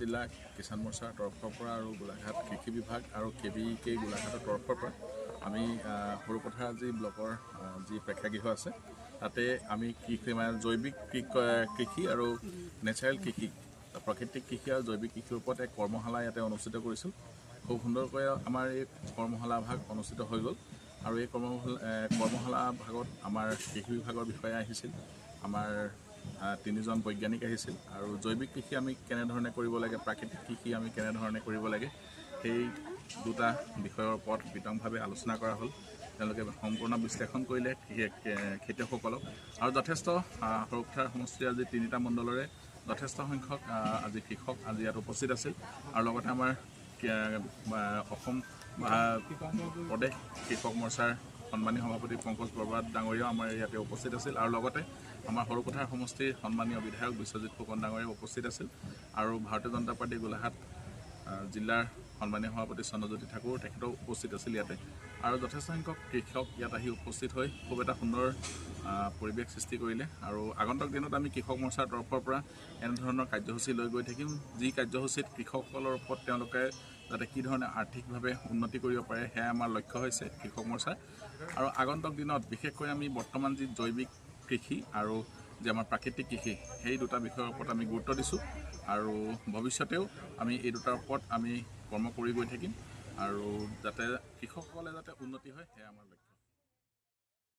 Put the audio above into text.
জিলা কিষাণ মৰ্চাৰ তৰফৰ পৰা আৰু গোলাঘাট কৃষি বিভাগ আৰু কে বি কে গোলাঘাটৰ তৰফৰ পৰা আমি সৰুপথাৰ আজি ব্লকৰ যি প্ৰেক্ষাগৃহ আছে তাতে আমি কৃষি মানে জৈৱিক কৃষি আৰু নেচাৰেল কৃষি, প্ৰাকৃতিক কৃষি আৰু জৈৱিক কৃষিৰ ওপৰত এক কৰ্মশালা ইয়াতে অনুষ্ঠিত কৰিছোঁ। খুব সুন্দৰকৈ আমাৰ এই কৰ্মশালা ভাগ অনুষ্ঠিত হৈ গ'ল। আৰু এই কৰ্মশালা ভাগত আমাৰ কৃষি বিভাগৰ বিষয়া আহিছিল, আমাৰ তিনিজন বৈজ্ঞানিক আহিছিল আৰু জৈৱিক কৃষি আমি কেনেধৰণে কৰিব লাগে, প্ৰাকৃতিক কৃষি আমি কেনেধৰণে কৰিব লাগে, সেই দুটা বিষয়ৰ ওপৰত বিতংভাৱে আলোচনা কৰা হ'ল। তেওঁলোকে সম্পূৰ্ণ বিশ্লেষণ কৰিলে খেতিয়কসকলক আৰু যথেষ্ট সৰুপথাৰ সমষ্টিৰ আজি তিনিটা মণ্ডলৰে যথেষ্ট সংখ্যক আজি কৃষক আজি ইয়াত উপস্থিত আছিল। আৰু লগতে আমাৰ অসম প্ৰদেশ কৃষক মৰ্চাৰ সন্মানীয় সভাপতি পংকজ বৰবাদ ডাঙৰীয়াও আমাৰ ইয়াতে উপস্থিত আছিল। আৰু লগতে আমাৰ সৰুপথাৰ সমষ্টিৰ সন্মানীয় বিধায়ক বিশ্বজিৎ ফুকন ডাঙৰীয়াও উপস্থিত আছিল। আৰু ভাৰতীয় জনতা পাৰ্টী গোলাঘাট জিলাৰ সন্মানীয় সভাপতি চন্দ্ৰজ্যোতি ঠাকুৰ তেখেতো উপস্থিত আছিল ইয়াতে। আৰু যথেষ্ট সংখ্যক কৃষক ইয়াত আহি উপস্থিত হৈ খুব এটা সুন্দৰ পৰিৱেশ সৃষ্টি কৰিলে। আৰু আগন্তুক দিনত আমি কৃষক মৰ্চাৰ তৰফৰ পৰা এনেধৰণৰ কাৰ্যসূচী লৈ গৈ থাকিম, যি কাৰ্যসূচীত কৃষকসকলৰ ওপৰত তেওঁলোকে যাতে কি ধৰণে আৰ্থিকভাৱে উন্নতি কৰিব পাৰে সেয়া আমাৰ লক্ষ্য হৈছে কৃষক মৰ্চাৰ। আৰু আগন্তুক দিনত বিশেষকৈ আমি বৰ্তমান যি জৈৱিক কৃষি আৰু যে আমাৰ প্ৰাকৃতিক কৃষি, সেই দুটা বিষয়ৰ ওপৰত আমি গুৰুত্ব দিছোঁ। আৰু ভৱিষ্যতেও আমি এই দুটাৰ ওপৰত আমি কৰ্ম কৰি গৈ থাকিম আৰু যাতে কৃষকসকলে যাতে উন্নতি হয় সেয়া আমাৰ লক্ষ্য।